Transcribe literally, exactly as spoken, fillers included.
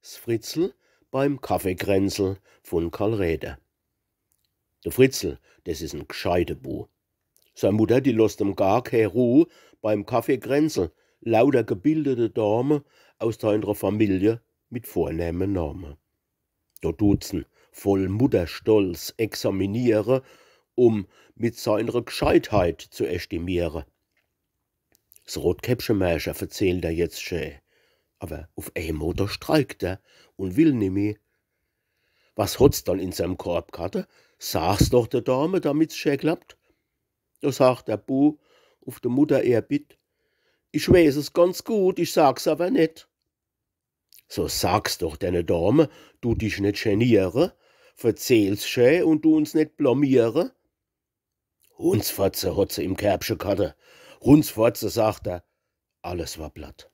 S Fritzl beim Kaffeekränzel vun Karl Räder. De Fritzl, des is en gscheite Bu. Sei Mutter, die losst em gar kee Ruh. Beim Kaffeekränzel lauter gebildete Dame aus seinre Familie mit vornehme Name. Do dut se'n voll Mutterstolz examiniere, um mit seinre Gscheitheit zu estimiere. S Rotkäppche-Märche verzählt er jetzt schä, awer uf eemol do streikt er un will nimmi. Was hot's dann in seim Korb ghatte? Sag's doch de Dame, damit's schä klappt. Do sagt de Bu uf de Mutter ehr Bitt: Ich weeß es ganz gut, ich sag's awer net. So sag's doch dene Dame, du dich net geniere, verzähl's schä un du uns net blamiere. Hundsfotze hot se im Kärbche ghatte. Hundsfotze, sagt er, alles war platt.